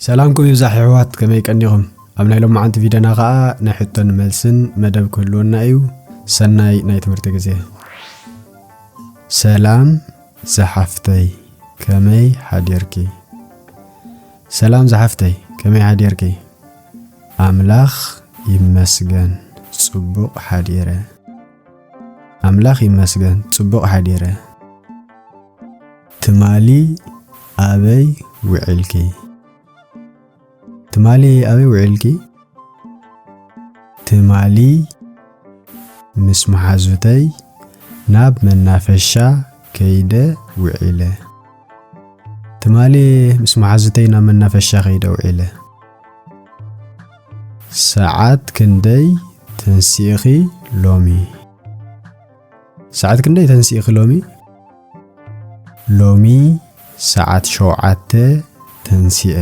ሰላምኩም ይብዛሕ የሕዋት፣ ከመይ ቀኒኹም? ኣብ ናይ ሎማዓንቲ ቪድዮና ኸኣ ናይ ሕቶን መልስን መደብ ክህልወና እዩ። ሰናይ ናይ ትምህርቲ ግዜ። ሰላም ዝሓፍተይ፣ ከመይ ሓዲርኪ? ሰላም ዝሓፍተይ፣ ከመይ ሓዲርኪ? ኣምላኽ ይመስገን፣ ጽቡቕ ሓዲረ። ኣምላኽ ይመስገን፣ ጽቡቕ ሓዲረ። ትማሊ ኣበይ ውዒልኪ? ትማሊ ኣበይ ውዒልኪ? ትማሊ ምስ መሓዙተይ ናብ መናፈሻ ከይደ ውዒለ። ትማሊ ምስ መሓዙተይ ናብ መናፈሻ ከይደ ውዒለ። ሰዓት ክንደይ ተንሲእኺ ሎሚ? ሰዓት ክንደይ ተንሲእኺ ሎሚ? ሎሚ ሰዓት ሸውዓተ ተንሲኤ።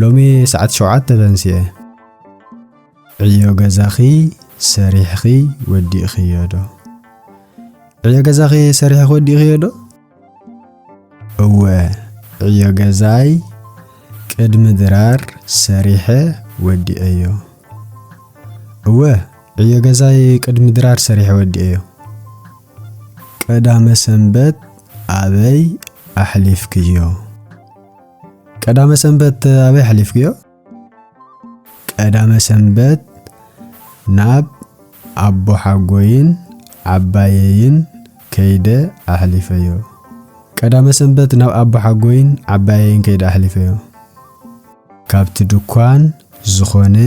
ሎሚ ሰዓት ሸውዓተ ተንሲኤ። ዕዮ ገዛኺ ሰሪሕኺ ወዲእኽዮ ዶ? ዕዮ ገዛኺ ሰሪሕኺ ወዲእኽዮ ዶ? እወ፣ ዕዮ ገዛይ ቅድሚ ድራር ሰሪሐ ወዲኤዮ። እወ፣ ዕዮ ገዛይ ቅድሚ ድራር ሰሪሐ ወዲኤዮ። ቀዳመ ሰንበት ኣበይ ኣሕሊፍክዮ? ቀዳመ ሰንበት ኣበይ ኣሕሊፍክዮ? ቀዳመ ሰንበት ናብ ኣቦሓጎይን ዓባየይን ከይደ ኣሕሊፈዮ። ቀዳመ ሰንበት ናብ ኣቦሓጎይን ዓባየይን ከይደ ኣሕሊፈዮ። ካብቲ ድኳን ዝኾነ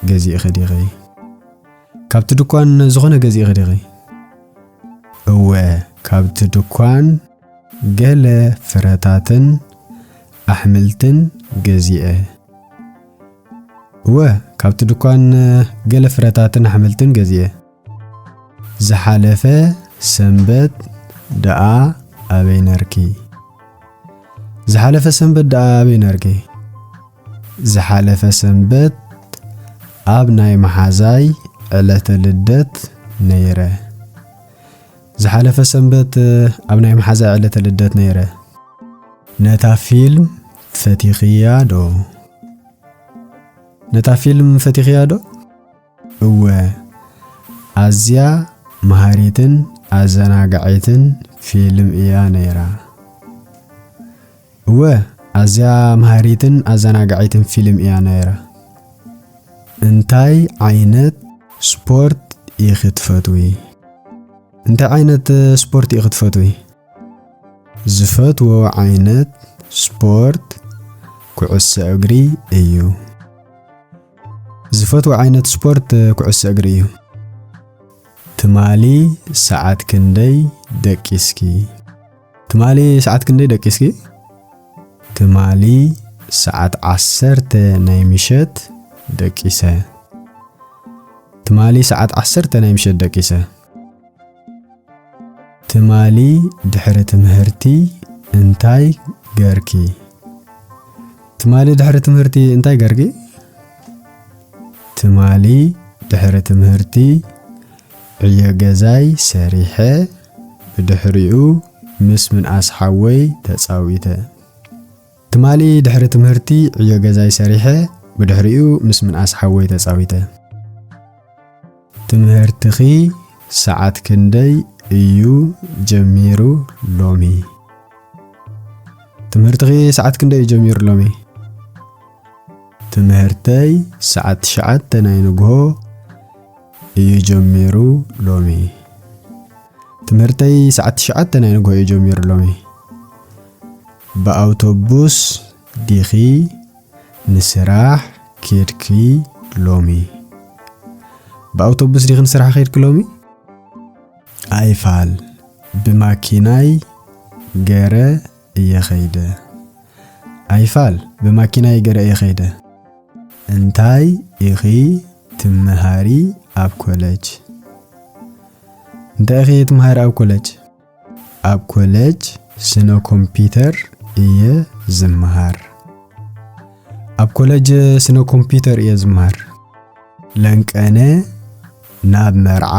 ገዚእኺ ዲኺ? ካብቲ ድኳን ዝኾነ ገዚእኺ ዲኺ? እወ፣ ካብቲ ድኳን ገለ ፍረታትን ኣሕምልትን ገዚኤ። እወ፣ ካብቲ ድኳን ገለ ፍረታትን ኣሕምልትን ገዚኤ። ዝሓለፈ ሰንበት ደኣ ኣበይ ነርኪ? ዝሓለፈ ሰንበት ደኣ ኣበይ ነርኪ? ዝሓለፈ ሰንበት ኣብ ናይ መሓዛይ ዕለተ ልደት ነይረ። ዝሓለፈ ሰንበት ኣብ ናይ መሓዛይ ዕለተ ልደት ነይረ። ነታ ፊልም ፈቲኽያ ዶ? ነታ ፊልም ፈቲኽያ ዶ? እወ፣ ኣዝያ መሃሪትን ኣዘናጋዒትን ፊልም እያ ነይራ። እወ፣ ኣዝያ መሃሪትን ኣዘናጋዒትን ፊልም እያ ነይራ። እንታይ ዓይነት ስፖርት ኢኺ ትፈትዊ? እንታይ ዓይነት ስፖርት ኢኺ ትፈትዊ? ዝፈትዎ ዓይነት ስፖርት ኩዕሶ እግሪ እዩ። ዝፈትዎ ዓይነት ስፖርት ኩዕሶ እግሪ እዩ። ትማሊ ሰዓት ክንደይ ደቂስኪ? ትማሊ ሰዓት ክንደይ ደቂስኪ? ትማሊ ሰዓት ዓሰርተ ናይ ምሸት ደቂሰ። ትማሊ ሰዓት ዓሰርተ ናይ ምሸት ደቂሰ። ትማሊ ድሕሪ ትምህርቲ እንታይ ገርኪ? ትማሊ ድሕሪ ትምህርቲ እንታይ ገርኪ? ትማሊ ድሕሪ ትምህርቲ ዕዮ ገዛይ ሰሪሐ፣ ብድሕሪኡ ምስ ምንኣስ ሓወይ ተጻዊተ። ትማሊ ድሕሪ ትምህርቲ ዕዮ ገዛይ ሰሪሐ፣ ብድሕሪኡ ምስ ምንኣስ ሓወይ ተጻዊተ። ትምህርትኺ ሰዓት ክንደይ እዩ ጀሚሩ ሎሚ? ትምህርትኺ ሰዓት ክንደይ እዩ ጀሚሩ ሎሚ? ትምህርተይ ሰዓት ትሽዓተ ናይ ንግሆ እዩ ጀሚሩ ሎሚ። ትምህርተይ ሰዓት ትሽዓተ ናይ ንግሆ እዩ ጀሚሩ ሎሚ። ብኣውቶቡስ ዲኺ ንስራሕ ኬድኪ ሎሚ? ብኣውቶቡስ ዲኺ ንስራሕ ኬድኪ ሎሚ? ኣይፋል፣ ብማኪናይ ገረ እየ ኸይደ። ኣይፋል፣ ብማኪናይ ገረ እየ ኸይደ። እንታይ ኢኺ ትምሃሪ ኣብ ኮለጅ? እንታይ ኢኺ ትምሃሪ ኣብ ኮለጅ? ኣብ ኮለጅ ስነ ኮምፒተር እየ ዝምሃር። ኣብ ኮለጅ ስነ ኮምፒተር እየ ዝምሃር። ለንቀነ ናብ መርዓ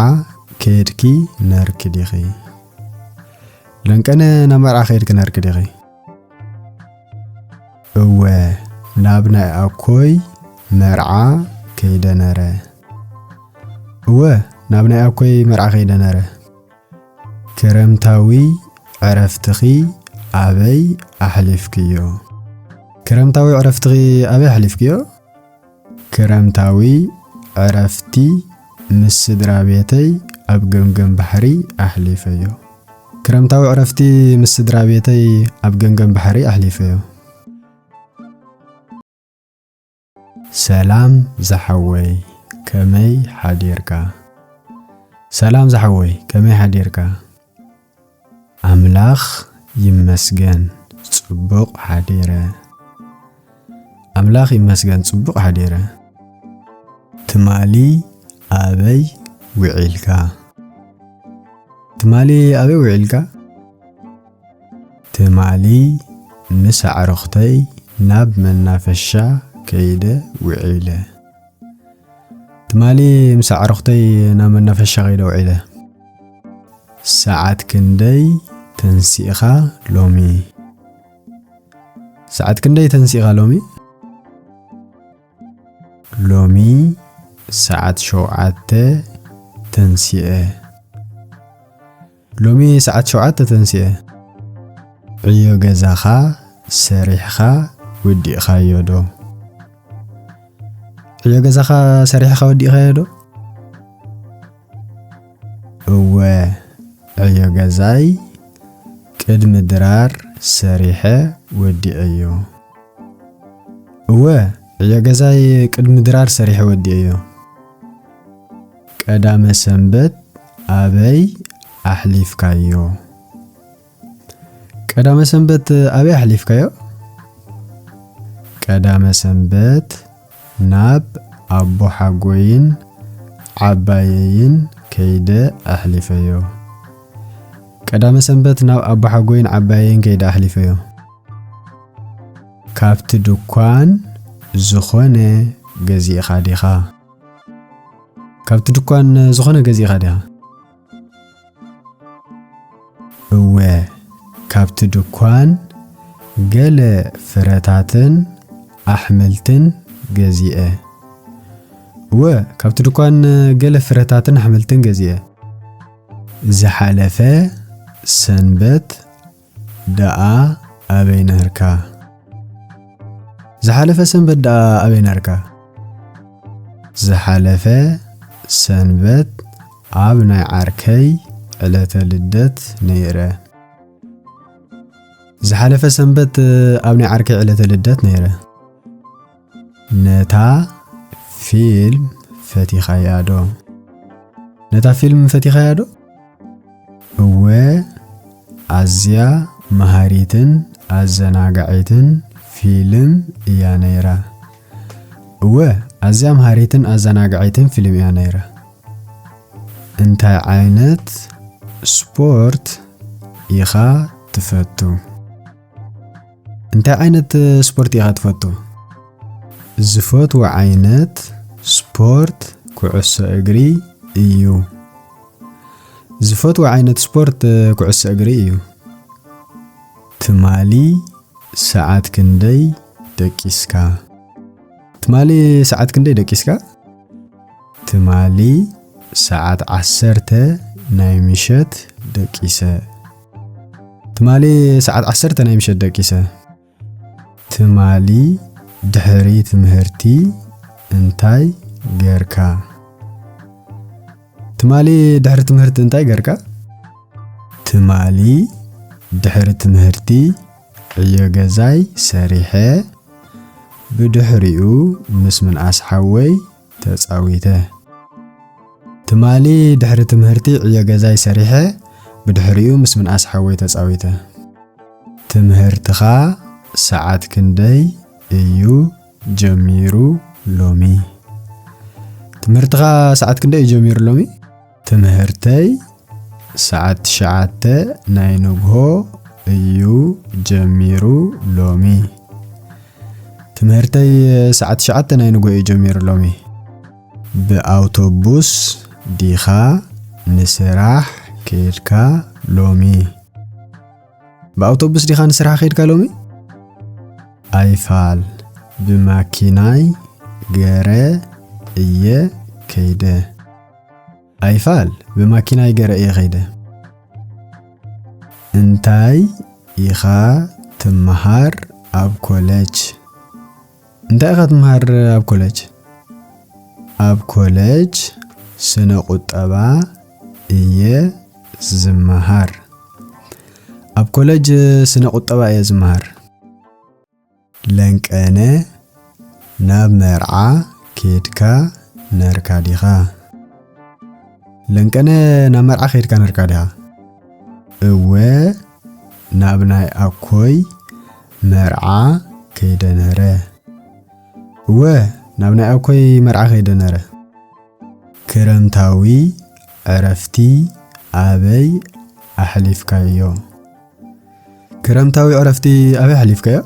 ከድኪ ነርኪ ዲኺ? ለንቀነ ናብ መርዓ ከድኪ ነርኪ ዲኺ? እወ፣ ናብ ናይ ኣኮይ መርዓ ከይደ ነረ። እወ፣ ናብ ናይ ኣኮይ መርዓ ከይደ ነረ። ክረምታዊ ዕረፍትኺ ኣበይ ኣሕሊፍክዮ? ክረምታዊ ዕረፍትኺ ኣበይ ኣሕሊፍክዮ? ክረምታዊ ዕረፍቲ ምስ ስድራ ቤተይ ኣብ ገምገም ባሕሪ ኣሕሊፈዮ። ክረምታዊ ዕረፍቲ ምስ ስድራ ቤተይ ኣብ ገምገም ባሕሪ ኣሕሊፈዮ። ሰላም ዝሓወይ፣ ከመይ ሓዲርካ? ሰላም ዝሓወይ፣ ከመይ ሓዲርካ? ኣምላኽ ይመስገን፣ ጽቡቕ ሓዲረ። ኣምላኽ ይመስገን፣ ጽቡቕ ሓዲረ። ትማሊ ኣበይ ውዒልካ? ትማሊ ኣበይ ውዒልካ? ትማሊ ምስ ኣዕሩኽተይ ናብ መናፈሻ ከይደ ውዒለ። ትማሊ ምስ ኣዕሩኽተይ ናብ መናፈሻ ከይደ ውዒለ። ሰዓት ክንደይ ተንሲእኻ ሎሚ? ሰዓት ክንደይ ተንሲእኻ ሎሚ? ሎሚ ሰዓት ሸውዓተ ተንሲኤ። ሎሚ ሰዓት ሸውዓተ ተንሲኤ። ዕዮ ገዛኻ ሰሪሕኻ ወዲእኻዮ ዶ? ዕዮ ገዛኻ ሰሪሕኻ ወዲእኻዮ ዶ? እወ፣ ዕዮ ገዛይ ቅድሚ ድራር ሰሪሐ ወዲኤዮ። እወ፣ ዕዮ ገዛይ ቅድሚ ድራር ሰሪሐ ወዲኤዮ። ቀዳመ ሰንበት ኣበይ ኣሕሊፍካዮ? ቀዳመ ሰንበት ኣበይ ኣሕሊፍካዮ? ቀዳመ ሰንበት ናብ ኣቦሓጎይን ዓባየይን ከይደ ኣሕሊፈዮ። ቀዳመ ሰንበት ናብ ኣቦሓጎይን ዓባየይን ከይደ ኣሕሊፈዮ። ካብቲ ድኳን ዝኾነ ገዚእኻ ዲኻ? ካብቲ ድኳን ዝኾነ ገዚእኻ ዲኻ? እወ፣ ካብቲ ድኳን ገለ ፍረታትን ኣሕምልትን ገዚኤ። እወ፣ ካብቲ ድኳን ገለ ፍረታትን ኣሕምልትን ገዚኤ። ዝሓለፈ ሰንበት ደኣ ኣበይ ነርካ? ዝሓለፈ ሰንበት ደኣ ኣበይ ነርካ? ዝሓለፈ ሰንበት ኣብ ናይ ዓርከይ ዕለተ ልደት ነይረ። ዝሓለፈ ሰንበት ኣብ ናይ ዓርከይ ዕለተ ልደት ነይረ። ነታ ፊልም ፈቲኻያ ዶ? ነታ ፊልም ፈቲኻያ ዶ? እወ፣ ኣዝያ መሃሪትን ኣዘናጋዒትን ፊልም እያ ነይራ። እወ፣ ኣዝያ መሃሪትን ኣዘናጋዒትን ፊልም እያ ነይራ። እንታይ ዓይነት ስፖርት ኢኻ ትፈቱ? እንታይ ዓይነት ስፖርት ኢኻ ትፈቱ? ዝፈትዎ ዓይነት ስፖርት ኩዕሶ እግሪ እዩ። ዝፈትዎ ዓይነት ስፖርት ኩዕሶ እግሪ እዩ። ትማሊ ሰዓት ክንደይ ደቂስካ? ትማሊ ሰዓት ክንደይ ደቂስካ? ትማሊ ሰዓት ዓሰርተ ናይ ምሸት ደቂሰ። ትማሊ ሰዓት ዓሰርተ ናይ ምሸት ደቂሰ። ትማሊ ድሕሪ ትምህርቲ እንታይ ገርካ? ትማሊ ድሕሪ ትምህርቲ እንታይ ገርካ? ትማሊ ድሕሪ ትምህርቲ ዕዮ ገዛይ ሰሪሐ፣ ብድሕሪኡ ምስ ምንኣስ ሓወይ ተጻዊተ። ትማሊ ድሕሪ ትምህርቲ ዕዮ ገዛይ ሰሪሐ፣ ብድሕሪኡ ምስ ምንኣስ ሓወይ ተጻዊተ። ትምህርትኻ ሰዓት ክንደይ እዩ ጀሚሩ ሎሚ? ትምህርትኻ ሰዓት ክንደይ እዩ ጀሚሩ ሎሚ? ትምህርተይ ሰዓት ትሽዓተ ናይ ንግሆ እዩ ጀሚሩ ሎሚ። ትምህርተይ ሰዓት ትሽዓተ ናይ ንግሆ እዩ ጀሚሩ ሎሚ። ብኣውቶቡስ ዲኻ ንስራሕ ከይድካ ሎሚ? ብኣውቶቡስ ዲኻ ንስራሕ ከይድካ ሎሚ? ኣይፋል፣ ብማኪናይ ገረ እየ ከይደ። ኣይፋል፣ ብማኪናይ ገረ እየ ከይደ። እንታይ ኢኻ ትመሃር ኣብ ኮለጅ? እንታይ ኢኻ ትመሃር ኣብ ኮለጅ? ኣብ ኮለጅ ስነ ቁጠባ እየ ዝመሃር። ኣብ ኮለጅ ስነ ቁጠባ እየ ዝመሃር። ለንቀነ፣ ናብ መርዓ ኬድካ ነርካ ዲኻ? ለንቀነ፣ ናብ መርዓ ኬድካ ነርካ ዲኻ? እወ፣ ናብ ናይ ኣኮይ መርዓ ከይደ ነረ። እወ፣ ናብ ናይ ኣኮይ መርዓ ከይደ ነረ። ክረምታዊ ዕረፍቲ ኣበይ ኣሕሊፍካዮ? ክረምታዊ ዕረፍቲ ኣበይ ኣሕሊፍካዮ?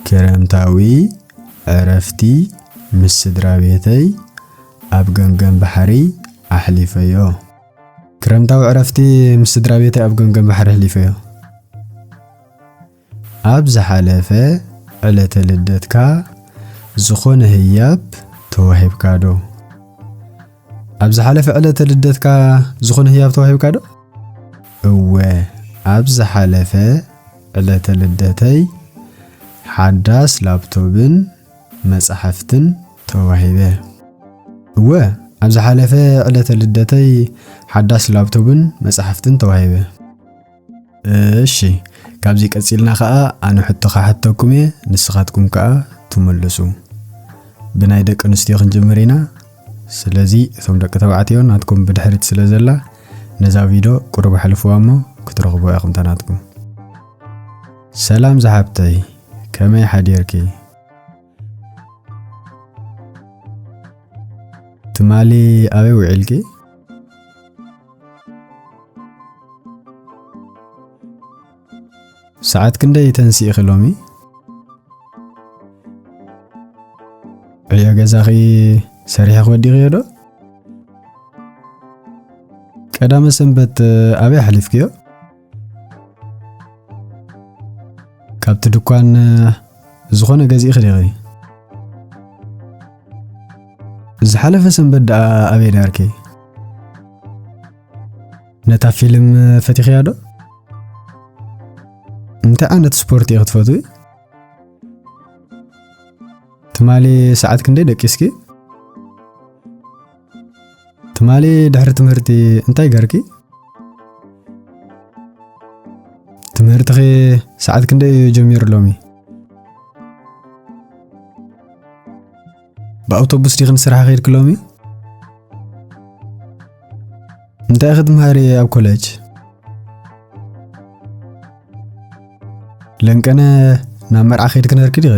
ክረምታዊ ዕረፍቲ ምስ ስድራ ቤተይ ኣብ ገምገም ባሕሪ ኣሕሊፈዮ። ክረምታዊ ዕረፍቲ ምስ ስድራ ቤተይ ኣብ ገምገም ባሕሪ ኣሕሊፈዮ። ኣብ ዝሓለፈ ዕለተ ልደትካ ዝኾነ ህያብ ተዋሂብካ ዶ? ኣብ ዝሓለፈ ዕለተ ልደትካ ዝኾነ ህያብ ተዋሂብካ ዶ? እወ፣ ኣብ ዝሓለፈ ዕለተ ልደተይ ሓዳስ ላፕቶፕን መጻሕፍትን ተዋሂበ። እወ፣ ኣብ ዝሓለፈ ዕለተ ልደተይ ሓዳስ ላፕቶፕን መጻሕፍትን ተዋሂበ። እሺ፣ ካብዚ ቀጺልና ኸኣ ኣነ ሕቶ ክሓተኩም እየ፣ ንስኻትኩም ከኣ ትምልሱ። ብናይ ደቂ ኣንስትዮ ክንጅምር ኢና። ስለዚ እቶም ደቂ ተባዕትዮ ናትኩም ብድሕሪት ስለ ዘላ፣ ነዛ ቪድዮ ቁሩብ ኣሕልፍዋ እሞ ክትረኽብዋ ኢኹም እታ ናትኩም። ሰላም ዝሓብተይ፣ ከመይ ሓዲርኪ? ትማሊ ኣበይ ውዒልኪ? ሰዓት ክንደይ ተንሲእኺ ሎሚ? ዕዮ ገዛኺ ሰሪሕኺ ወዲእኽዮ ዶ? ቀዳመ ሰንበት ኣበይ ኣሕሊፍክዮ? ካብቲ ድኳን ዝኾነ ገዚእኺ ዲኺ? ዝሓለፈ ሰንበት ደኣ ኣበይ ነርኪ? ነታ ፊልም ፈቲኽያ ዶ? እንታይ ዓይነት ስፖርት ኢኺ ትፈትዊ? ትማሊ ሰዓት ክንደይ ደቂስኪ? ትማሊ ድሕሪ ትምህርቲ እንታይ ገርኪ? ትምህርትኺ ሰዓት ክንደይ እዩ ጀሚሩ ሎሚ? ብኣውቶቡስ ዲኺ ንስራሕ ኸይድኪ ሎሚ? እንታይ ኢኺ ትምሃሪ ኣብ ኮለጅ? ለንቀነ ናብ መርዓ ኸይድኪ ነርኪ ዲኺ?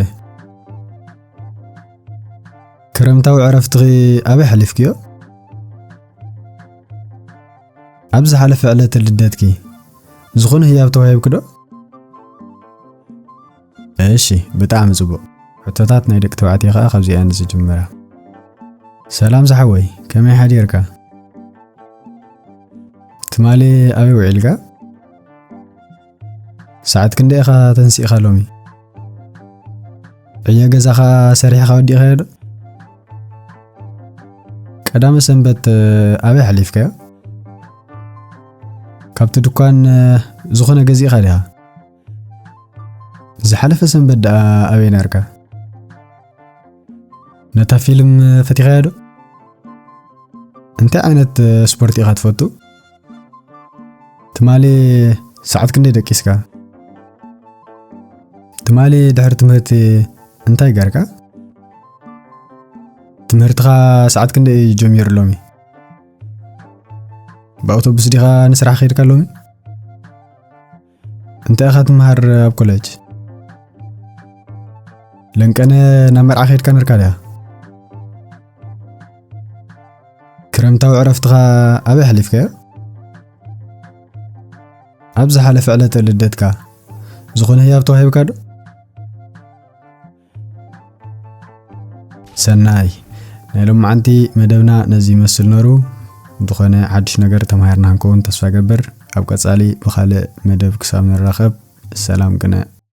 ክረምታዊ ዕረፍትኺ ኣበይ ሓሊፍክዮ? ኣብ ዝሓለፈ ዕለተ ልደትኪ ዝኾነ ህያብ ተዋሂብኪ ዶ? እሺ፣ ብጣዕሚ ጽቡቕ። ሕቶታት ናይ ደቂ ተባዕትዮ ከኣ ካብዚ እየን ዝጅምራ። ሰላም ዝሓወይ፣ ከመይ ሓዲርካ? ትማሊ ኣበይ ውዒልካ? ሰዓት ክንደይ ኢኻ ተንሲእካ ሎሚ? ዕዮ ገዛኻ ሰሪሕኻ ወዲእካዮ ዶ? ቀዳመ ሰንበት ኣበይ ሓሊፍካዮ? ካብቲ ድኳን ዝኾነ ገዚእካ ዲኻ? ዝሓለፈ ሰንበት ደኣ ኣበይ ነርካ? ነታ ፊልም ፈቲኻያ ዶ? እንታይ ዓይነት ስፖርት ኢኻ ትፈቱ? ትማሊ ሰዓት ክንደይ ደቂስካ? ትማሊ ድሕሪ ትምህርቲ እንታይ ገርካ? ትምህርትኻ ሰዓት ክንደይ እዩ ጀሚሩ ሎሚ? ብኣውቶቡስ ዲኻ ንስራሕ ከይድካ ሎሚ? እንታይ ኢኻ ትመሃር ኣብ ኮለጅ? ለንቀነ ናብ መርዓ ከይድካ ነርካ ድያ? ክረምታዊ ዕረፍትኻ ኣበይ ኣሕሊፍካዮ? ኣብ ዝሓለፈ ዕለተ ልደትካ ዝኾነ ህያብ ተዋሂብካ ዶ? ሰናይ፣ ናይ ሎማዓንቲ መደብና ነዚ ይመስል ነሩ። ዝኾነ ሓድሽ ነገር ተማሂርና ክንከውን ተስፋ ገብር። ኣብ ቀጻሊ ብኻልእ መደብ ክሳብ ንራኸብ ሰላም ቅነ።